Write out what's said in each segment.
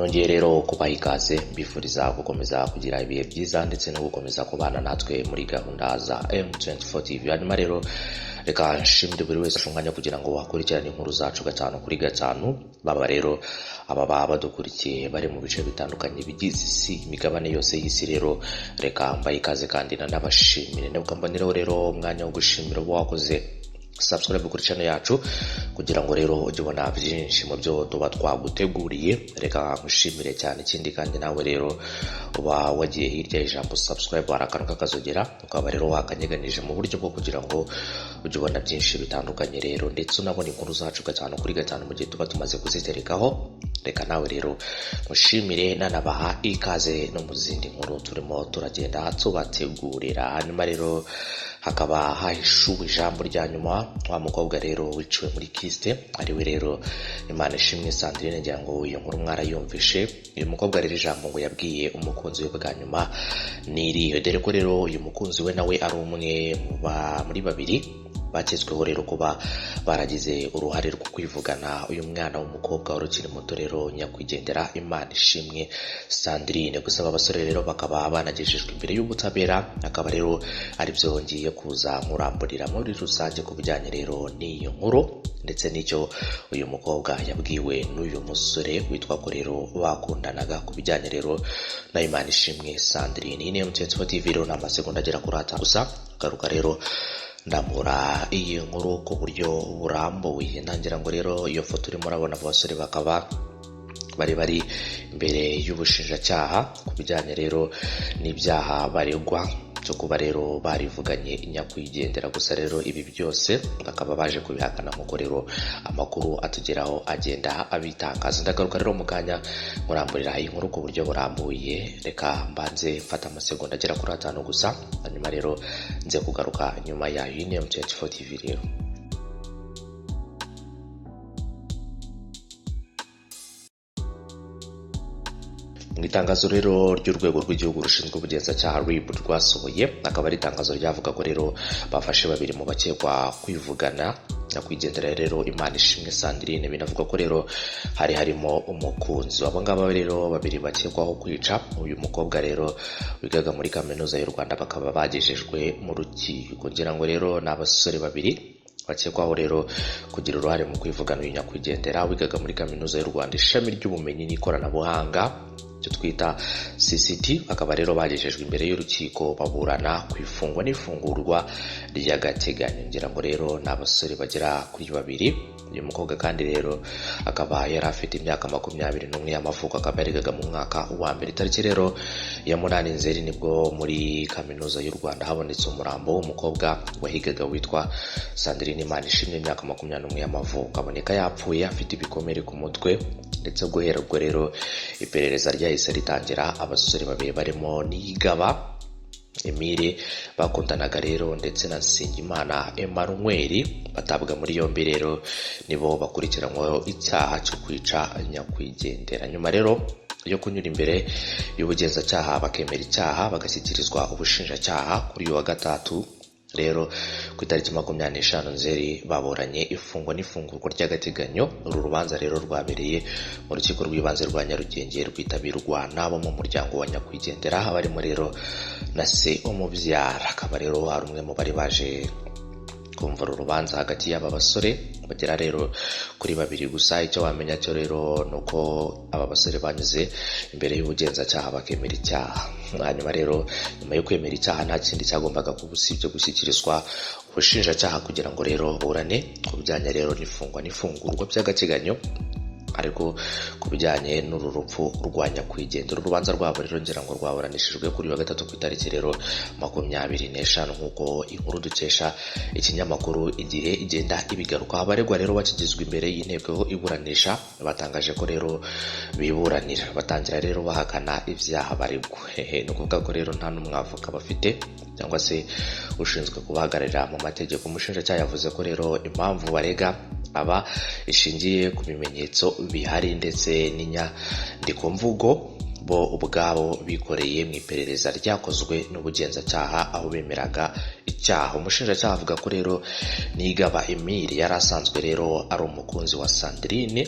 Nongeye rero kubaha ikaze, mbifuriza gukomeza kugira ibihe byiza ndetse no gukomeza kubana natwe muri gahunda za M24 TV. Hanyuma rero reka nshimire buri wese umwanya kugira ngo wakurikirane inkuru zacu gatanu kuri gatanu. Baba rero aba baba badukurikiye bari mu bice bitandukanye bigize isi, imigabane yose y'isi, rero reka mbahe ikaze kandi nanabashimire. Ndabuka mboneraho rero umwanya wo gushimira uba wakoze subscribe kuri channel yacu kugira ngo rero ujye ubona byinshi mu byo tuba twaguteguriye. Reka nkushimire cyane. Ikindi kandi, nawe rero uba wagiye hirya y'ijambo subscribe, hari akantu k'akazogera, ukaba rero wakanyeganyije mu buryo bwo kugira ngo ujye ubona byinshi bitandukanye rero, ndetse unabona inkuru zacu gatanu kuri gatanu mu gihe tuba tumaze kuziterekaho. Reka nawe rero mushimire, nanabaha ikaze no mu zindi nkuru turimo turagenda tubategurira. Hanyuma rero hakaba hahishuwe ijambo rya nyuma wa mukobwa rero wiciwe muri KIST, ariwe rero Imana Ishimwe Sandrine. Ngira ngo iyo nkuru mwarayumvishe. Uyu mukobwa rero ijambo ngo yabwiye umukunzi we bwa nyuma ni irihe? Dore ko rero uyu mukunzi we nawe ari umwe muri babiri baketsweho rero kuba baragize uruhare rwo kwivugana uyu mwana w'umukobwa wari ukiri muto rero, nyakwigendera Imana Ishimwe Sandrine. Gusa aba basore rero bakaba banagejejwe imbere y'ubutabera, akaba rero aribyo ngiye kuza nkuramburira muri rusange ku bijyanye rero n'iyo nkuru, ndetse n'icyo uyu mukobwa yabwiwe n'uyu musore witwa ko rero bakundanaga ku bijyanye rero na Imana Ishimwe Sandrine. Iyi ni M24 TV rero, ni amasegonda agera kuri 5 gusa garuka rero ndamura iyi nkuru ku buryo burambuye. Ntangira ngo rero iyo foto urimo urabona, abo basore bakaba bari imbere y'ubushinjacyaha ku bijyanye rero n'ibyaha baregwa cyo kuba rero barivuganye nyakwigendera. Gusa rero ibi byose bakaba baje kubihakana, nk'uko rero amakuru atugeraho agenda abitangaza. Ndagaruka rero mu kanya muramburira iyi nkuru ku buryo burambuye. Reka mbanze mfata amasegonda agera kuri 5 gusa, hanyuma rero nze kugaruka nyuma yayo. Iyi ni M24 TV rero. Mu itangazo rero ry'urwego rw'igihugu rushinzwe ubugenzacyaha RIB rwasohoye, akaba ari itangazo ryavuga ko rero bafashe babiri mu bakekwa kwivugana nyakwigendera rero Imana Ishimwe Sandrine. Binavuga ko rero hari harimo umukunzi. Abo ngabo rero babiri bakekwaho kwica uyu mukobwa rero wigaga muri Kaminuza y'u Rwanda bakaba bagejejwe mu rukiko. Ngira ngo rero ni abasore babiri bakekwaho rero kugira uruhare mu kwivugana uyu nyakwigendera wigaga muri Kaminuza y'u Rwanda, ishami ry'ubumenyi n'ikoranabuhanga, icyo twita CCT. Bakaba rero bagejejwe imbere y'urukiko, baburana ku ifungwa n'ifungurwa ry'agateganyo. Ngira ngo rero ni abasore bagera kuri babiri. Uyu mukobwa kandi rero akaba yari afite imyaka 21 y'amavuko, akaba yarigaga mu mwaka wa mbere. Itariki rero ya 8 Nzeri nibwo muri Kaminuza y'u Rwanda habonetse umurambo w'umukobwa wahigaga witwa Sandrine Imanishimwe, imyaka 21 y'amavuko, aboneka yapfuye afite ibikomere ku mutwe. Ndetse guhera ubwo rero iperereza ryahise ritangira. Abasore babiri barimo Niyigaba Emile bakundanaga rero ndetse na Nsengimana Emmanuel batabwa muri yombi. Rero nibo bakurikiranyweho icyaha cyo kwica nyakwigendera. Nyuma rero yo kunyura imbere y'ubugenzacyaha bakemera icyaha, bagashyikirizwa ubushinjacyaha kuri uyu wa gatatu rero ku itariki 25 Nzeri, baburanye ifungwa n'ifungurwa ry'agateganyo. Uru rubanza rero rwabereye mu rukiko rw'ibanze rwa Nyarugenge, rwitabirwa n'abo mu muryango wa nyakwigendera, barimo rero na se umubyara, akaba rero hari umwe mu bari baje kumva uru rubanza hagati y'aba basore bagera rero kuri babiri. Gusa icyo wamenya cyo rero ni uko aba basore banyuze imbere y'ubugenzacyaha bakemera icyaha. Hanyuma rero nyuma yo kwemera icyaha, nta kindi cyagombaga kuba usibye gushyikirizwa ubushinjacyaha kugira ngo rero burane ku bijyanye rero n'ifungwa n'ifungurwa by'agateganyo, ariko ku bijyanye n'uru rupfu rwa nyakwigendera. Urubanza rwabo rero ngira ngo rwaburanishijwe kuri wa gatatu ku itariki rero 25, nk'uko inkuru dukesha ikinyamakuru Igihe igenda ibigaruka. Abaregwa rero bakigizwe imbere y'inteko iburanisha batangaje ko rero biburanira, batangira rero bahakana ibyaha baregwa. Ni ukuvuga ko rero nta n'umwavoka bafite cyangwa se ushinzwe kubahagararira mu mategeko. Umushinjacyaha yavuze ko rero impamvu barega aba ishingiye ku bimenyetso bihari ndetse n'inyandikomvugo bo ubwabo bikoreye mu iperereza ryakozwe n'ubugenzacyaha, aho bemeraga icyaha. Umushinjacyaha avuga ko rero Nigaba Emile yari asanzwe rero ari umukunzi wa Sandrine.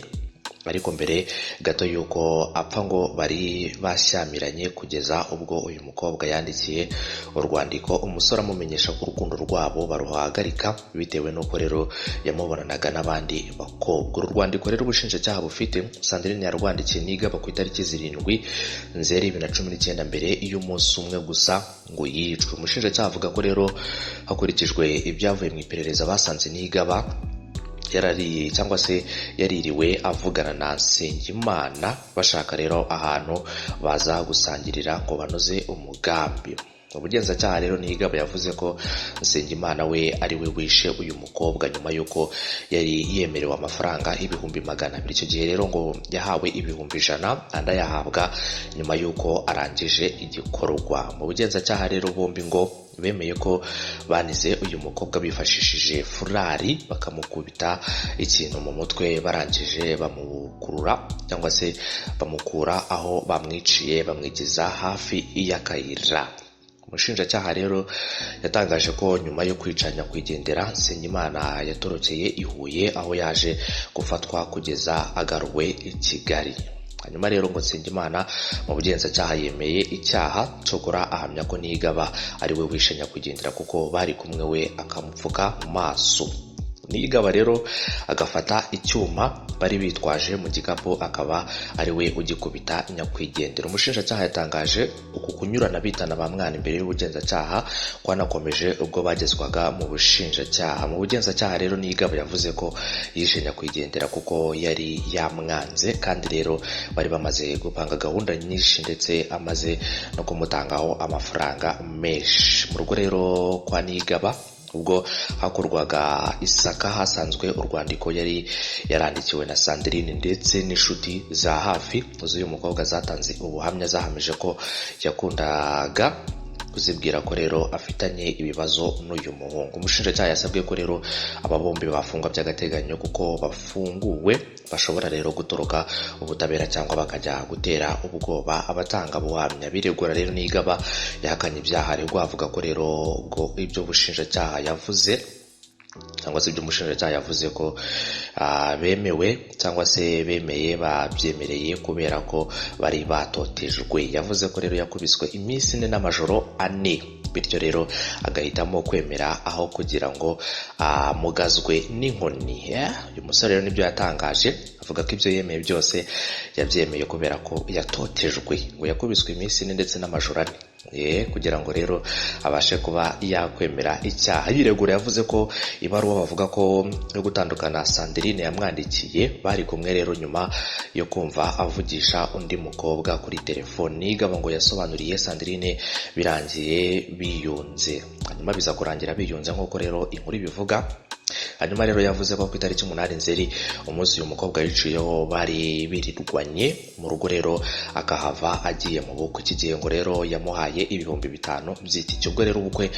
Ariko mbere gato y'uko apfa ngo bari bashyamiranye, kugeza ubwo uyu mukobwa yandikiye urwandiko umusore amumenyesha ko urukundo rwabo baruhagarika bitewe n'uko rero yamubonanaga n'abandi bakobwa. Uru rwandiko rero ubushinjacyaha bufite, Sandrine yarwandikiye Niyigaba ku itariki 7 Nzeri 2019, mbere y'umunsi umwe gusa ngo yicwe. Umushinjacyaha avuga ko rero hakurikijwe ibyavuye mu iperereza basanze Niyigaba yarariye cyangwa se yaririwe avugana na Nsengimana, bashaka rero ahantu baza gusangirira ngo banoze umugambi. Ubugenzacyaha rero Niyigaba yavuze ko Nsengimana we ari we wishe uyu mukobwa nyuma y'uko yari yemerewe amafaranga 200,000. Icyo gihe rero ngo yahawe 100,000, andi ayahabwa nyuma y'uko arangije igikorwa. Mu bugenzacyaha rero bombi ngo bemeye ko banize uyu mukobwa bifashishije furari, bakamukubita ikintu mu mutwe, barangije bamukurura cyangwa se bamukura aho bamwiciye, bamwigeza hafi y'akayira. Umushinjacyaha rero yatangaje ko nyuma yo kwica nyakwigendera, Nsengimana yatorokeye i Huye, aho yaje gufatwa kugeza agaruwe i Kigali. Hanyuma rero ngo Nsengimana mu bugenzacyaha yemeye icyaha, cyokora ahamya ko Niyigaba ari we wishe nyakwigendera kuko bari kumwe, we akamupfuka mu maso. Niyigaba rero agafata icyuma bari bitwaje mu gikapu, akaba ari we ugikubita nyakwigendera. Umushinjacyaha yatangaje uku kunyurana bitana ba mwana imbere y'ubugenzacyaha kwanakomeje ubwo bagezwaga mu bushinjacyaha. Mu bugenzacyaha rero Niyigaba yavuze ko yishe nyakwigendera kuko yari yamwanze, kandi rero bari bamaze gupanga gahunda nyinshi, ndetse amaze no kumutangaho amafaranga menshi. Mu rugo rero kwa Niyigaba, ubwo hakorwaga isaka, hasanzwe urwandiko yari yarandikiwe na Sandrine, ndetse n'inshuti za hafi z'uyu mukobwa zatanze ubuhamya, zahamije ko yakundaga kuzibwira ko rero afitanye ibibazo n'uyu muhungu. Umushinjacyaha yasabwe ko rero aba bombi bafungwa by'agateganyo, kuko bafunguwe bashobora rero gutoroka ubutabera cyangwa bakajya gutera ubwoba abatangabuhamya. Biregura rero Niyigaba yahakanye ibyaha aregwa, avuga ko rero ubwo ibyo bushinjacyaha yavuze cyangwa se ibyo umushinjacyaha yavuze ko bemewe cyangwa se bemeye babyemereye kubera ko bari batotejwe. Yavuze ko rero yakubiswe iminsi 4 n'amajoro 4, bityo rero agahitamo kwemera aho kugira ngo amugazwe n'inkoni. Uyu musore rero nibyo yatangaje, avuga ko ibyo yemeye byose yabyemeye kubera ko yatotejwe, ngo yakubiswe iminsi 4 ndetse n'amajoro 4 kugira ngo rero abashe kuba yakwemera icyaha. Yiregura yavuze ko ibaruwa bavuga ko yo gutandukana Sandrine yamwandikiye bari kumwe rero nyuma yo kumva avugisha undi mukobwa kuri telefone. Niyigaba ngo yasobanuriye Sandrine birangiye biyunze, hanyuma biza kurangira biyunze nk'uko rero inkuru ibivuga. Hanyuma rero yavuze ko ku itariki 8 Nzeri, umunsi uyu mukobwa yiciyeho, bari birirwanye mu rugo rero akahava agiye mu bukwe. Iki gihe ngo rero yamuhaye 5,000 by'itike. Ubwo rero ubukwe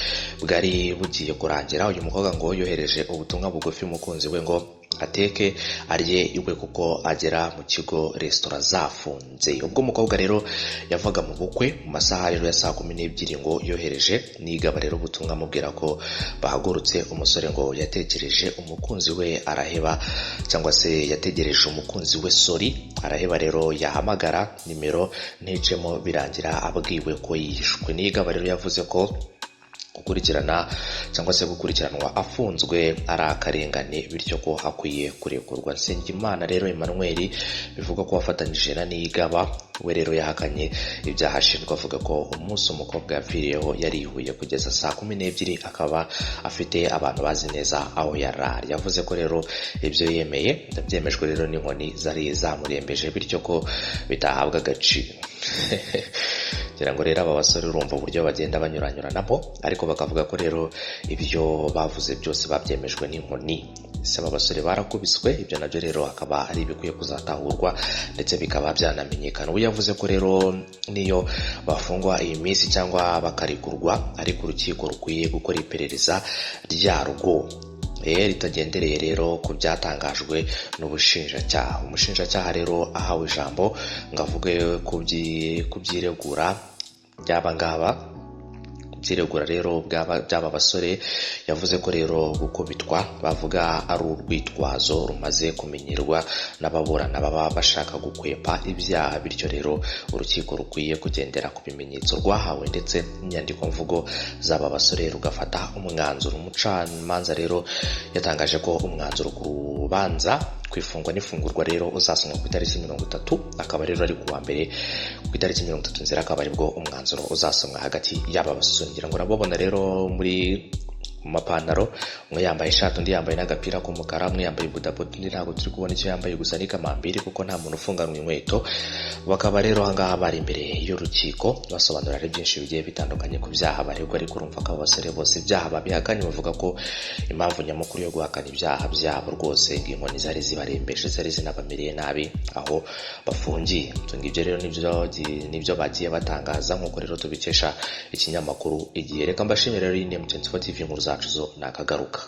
bwari bugiye kurangira, uyu mukobwa ngo yohereje ubutumwa bugufi umukunzi we ngo ateke arye iwe kuko agera mu kigo resitora zafunze. Ubwo umukobwa rero yavaga mu bukwe mu masaha rero ya saa 12, ngo yohereje Niyigaba rero ubutumwa amubwira ko bahagurutse. Umusore ngo yatekereje umukunzi we araheba, cyangwa se yategereje umukunzi we sori araheba, rero yahamagara nimero nticemo, birangira abwiwe ko yishwe. Niyigaba rero yavuze ko gukurikirana cyangwa se gukurikiranwa afunzwe ari akarengane, bityo ko akwiye kurekurwa. Nsengimana rero Emmanuel bivugwa ko wafatanyije na Niyigaba, we rero yahakanye ibyaha ashinjwa, avuga ko umunsi umukobwa yapfiriyeho yarihuye kugeza saa 12, akaba afite abantu bazi neza aho yarari. Yavuze ko rero ibyo yemeye yabyemejwe rero n'inkoni zari zamurembeje, bityo ko bitahabwa agaciro. Ngira ngo rero aba basore urumva uburyo bagenda banyuranyuranamo, ariko bakavuga ko rero ibyo bavuze byose babyemejwe n'inkoni. Ese aba basore barakubiswe? Ibyo nabyo rero akaba ari ibikwiye kuzatahurwa ndetse bikaba byanamenyekana. Ubu yavuze ko rero niyo bafungwa iyi minsi cyangwa bakarekurwa, ariko urukiko rukwiye gukora iperereza ryarwo ritagendereye rero ku byatangajwe n'ubushinjacyaha. Umushinjacyaha rero ahawe ijambo ngo avuge ku byiregura by'aba ngaba, byiregura rero by'aba basore yavuze ko rero gukubitwa bavuga ari urwitwazo rumaze kumenyerwa n'ababurana baba bashaka gukwepa ibyaha, bityo rero urukiko rukwiye kugendera ku bimenyetso rwahawe ndetse n'inyandiko mvugo z'aba basore rugafata umwanzuro. Umucamanza rero yatangaje ko umwanzuro ku rubanza ku ifungwa n'ifungurwa rero uzasomwa ku itariki 30, akaba rero ari kuwa mbere ku itariki 30 Nzeri, akaba aribwo umwanzuro uzasomwa hagati y'aba basore. Ngira ngo urababona rero muri mu mapantaro, umwe yambaye ishati, undi yambaye n'agapira k'umukara, umwe yambaye bodaboda, undi ntabwo turi kubona icyo yambaye, gusa ni kamambiri kuko nta muntu ufunganwa inkweto. Bakaba rero ahangaha bari imbere y'urukiko basobanura ari byinshi bigiye bitandukanye ku byaha baregwa, ariko urumva ko abo basore bose ibyaha babihakanye, bavuga ko impamvu nyamukuru yo guhakana ibyaha byabo rwose ngo inkoni zari zibarembeje, zari zinabamereye nabi aho bafungiye. Ibyo ngibyo rero nibyo bagiye batangaza nk'uko rero tubikesha ikinyamakuru Igihe. Reka mbashimire rero, iyi ni M24 TV, inkuru zacu zo nakagaruka.